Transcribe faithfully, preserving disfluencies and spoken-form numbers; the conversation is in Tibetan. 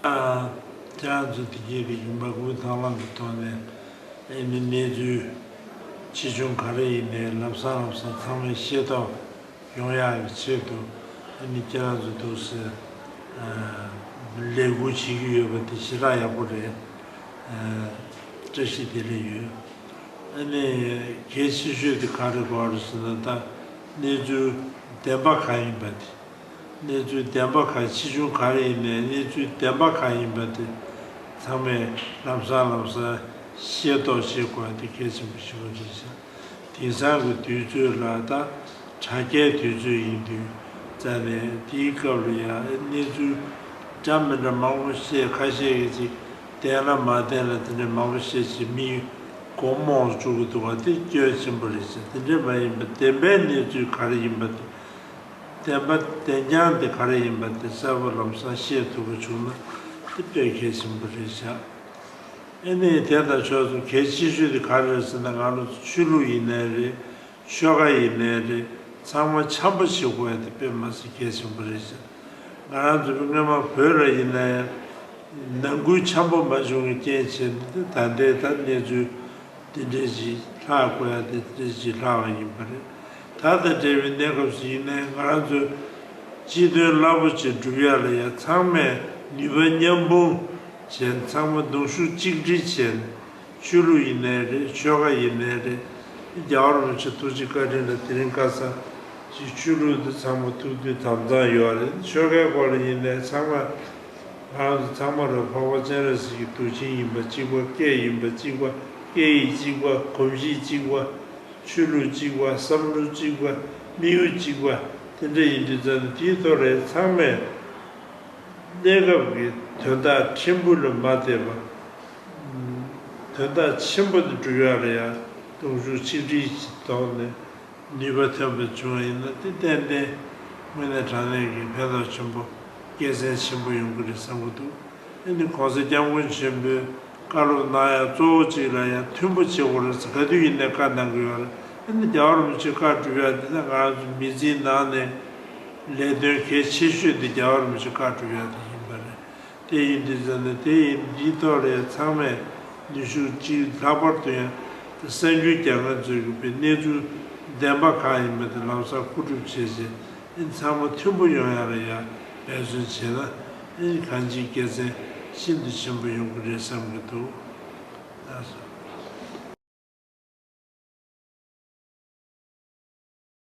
ཁྱེད་རང་ཚོ་དེ་གའི་རིགས་མ་སྐུལ་དང་བླངས་ཀྱི་ཐོག་ནས་ཨ་ནི་གནས་ཚུལ་ཆེ་ཆུང་ག་རེ་ཡིན་ནའི་ལམ་སང་ལམ་སང་ཚང་མས་ཤེས་རྟོགས་ཡོང་ཡག་གི་ཆེད་དུ་ཨ་ནི་ཁྱེད་རང་ཚོ་འདུག་སེ་ལས་འགུལ་བྱེད་ཀྱི་ཡོད་པ་དེ་ཞེ་དྲག་ཡག་པོ་རེད། བཀྲ་ཤིས་བདེ་ལེགས་ཡོད། ཨ་ནི་གལ་ཆེ་ཤོས་དེ་ག་རེ་གོ་བ་རེད་ཟེར་ན། ད་གནས་ཚུལ་བདེན་པ་གང་ཡིན་པ་དེ། གནས་ཚུལ་བདེན་པ་གང་ཆེ་ཆུང་ག་རེ་ཡིན་ནའི་གནས་ཚུལ་བདེན་པ་གང་ཡིན་པ་དེ་ཚང་མས་ལམ་སང་ལམ་སང་ཤེས་རྟོགས་བྱེད་དགོས་པ་དེ་གལ་ཆེན་པོ་ཞིག་རེད་ཤག་དེང་སང་གི་དུས་ཚོད་ལ་ད་དྲ་རྒྱའི་དུས་ཚོད་ཡིན་དུས་ཙང་ནས་དེའི་སྐབས་ལ་ཡང་གནས་ཚུལ་འདྲ་མི་འདྲ་མང་པོ་བཤད། ཁ་ཤས་ཀྱིས་ཅིག་བདེན་ལ་མ་བདེན་ལ་དེ་འདྲ་མང་པོ་བཤད་བྱས་མི་མགོ་རྨོངས་བཅུག་གི་འདུག་པ་དེ་སྐྱོན་ཆེན་པོ་རེད་ཤག་དེ་འདྲ་མ་ཡིན་པ་བདེན་པའི་གནས་ཚུལ་ག་རེ་ཡིན་པ་དེ། བདེན་པ་བདེན་རྐྱང་དེ་ག་རེ་ཡིན་པ་དེ་གསལ་པོ་ལམ་སང་ཤེས་ཐུབ་པ་བྱུང་ན་དེ་དཔེ་གལ་ཆེན་པོ་རེད་ཤག་ཨ་ནི་དེ་དང་ཕྱོགས་སུ་གལ་ཆེ་ཤོས་དེ་ག་རེ་རེད་ཟེར་ན། ང་རང་ཚོ་ཆོས་ལུགས་ཡིན་ནའི་རེད། ཆོལ་ཁ་ཡིན་ནའི་རེད། ཚང་མ་འཆམ་པོ་བྱེད་དགོས་ཡ་དེ་དཔེ་མ་སྲིད་གལ་ཆེན་པོ་རེད་ཤག་ང་རང་ཚོ་སྔོན་མ་བོད་ལ་ཡིན་ན་ཡང་ནང་ཁུལ་འཆམ་པོ་མ་བྱུང་བའི་རྐྱེན་བྱས་ནས་ད་ལྟའི་ད་གནས་ཚུལ་འདི་འདྲ་ཞིག་ལྷག་དགོས་ཡ་དེ་འདི་འདྲ་ཞིག་ལྷག་པ་ཡིན་པ་རེད། ད་ལྟ་འབྲེལ་བའི་གནས་སྐབས་སུ་ཡིན་ནའི་ང་རང་ཚོས་སྤྱི་དོན་རླབས་པོ་ཆེ་སྒྲུབ་ཡ་ལ་ཡང་ཚང་མས་ནུས་པ་མཉམ་སྤུངས་བྱས་ནས་ཚང་མ་གདུང་ཤུགས་གཅིག་སྒྲིལ་བྱས་ནས། ཆོས་ལུགས་ཡིན་ནའི་རེད། ཆོལ་ཁ་ཡིན་ནའི་རེད། རྒྱལ་བ་རིན་པོ་ཆེ་ཐུགས་རྗེ་བཀའ་དྲིན་ལ་དེ་རིང་ཁ་སང་ཅིག་ཆོས་ལུགས་འདི་ཚང་མ་ཐུགས་མཐུན་དམ་གཙང་ཡོད་རེད། ཆོལ་ཁའི་སྐོར་ལ་ཡིན་ནའི་ཚང་མ་ང་རང་ཚོ་ཚང་མ་རེད། འཕགས་པ་སྤྱན་རས་གཟིགས་ཀྱི་གདུལ་ཞིང་ཡིན་པ་གཅིག་པ། སྐད་ཡིན་པ་གཅིག་པ། སྐད་ཡིག་གཅིག་པ། གོམས་གཤིས་གཅིག་པ། ཆོས་ལུགས་གཅིག་པ། བསམ་བློ་གཅིག་པ། དམིགས་ཡུལ་གཅིག་པ། དེ་འདྲ་ཡིན་དུས་ཙང་ནས་དེའི་ཐོག་ལ་ཚང་མས་གནས་སྐབས་ཀྱི་དོན་དག་ཕྲན་བུ་ལ་མ་བལྟས་པ། དོན་དག་ཆེན་པོ་འདི་སྒྲུབ་ཡག་ལ་ཡང་གདུང་ཤུགས་ཆིག་སྒྲིལ་གྱི་ཐོག་ནས་ནུས་པ་ཐོན་པ་བྱུང་བ་ཡིན་ན། དེ་ཏན་ཏན་དངོས་གནས་དྲང་གནས་ཀྱི་ཕན་ཐོགས་ཆེན་པོ་དགེ་མཚན་ཆེན་པོ་ཡོང་གི་རེད་བསམ་གྱི་འདུག་ཨ་ནི་གོང་ས་སྐྱབས་མགོན་ཆེན་པོས་བཀའ་སློབ་གནང་ཡག་གཙོ་བོ་གཅིག་ལ་ཡང་མཐུན་པོ་བྱེད་དགོས་རེད་ཟེར་ག་དུས་ཡིན་ནའི་བཀའ་གནང་གི་ཡོད་རེད། ཨ་ནི་རྒྱལ་བ་རིན་པོ་ཆེ་བཀའ་སྒྲུབ་ཡག་འདི་ན་ང་རང་ཚོ་མི་ཚེའི་ནང་ནས་ལས་དོན་གལ་ཆེ་ཤོས་འདི་རྒྱལ་བ་རིན་པོ་ཆེ་བཀའ་སྒྲུབ་ཡག་འདི་ཡིན་པ་རེད། དེ་ཡིན་དུས་ཙང་ནས་དེ་ཡིན་འདིའི་ཐོག་ལ་ཚང་མས་ནུས་ཤུགས་གཅིག། ལྷག་པར་དུ་ཡང་གསར་འགྱུར་རྒྱག་མཁན་ཚོས་ཀྱི་དཔེ་གནས་ཚུལ་བདེན་པ་གང་ཡིན་པ་དེ་ལམ་སང་མཁོ་སྒྲུབ་བྱས་རྗེས་ཨ་ནི་ཚང་མ་མཐུན་པོ་ཡོང་ཡག་ལ་ཡང་འབད་བརྩོན་བྱས་ན་ཨ་ནི་གང་ཅིའི་དགེ་མཚན་ཤིན་ཏུ་ཆེན་པོ་ཡོང་གི་རེད་བསམ་གྱི་འདུག་ལགས་སོ།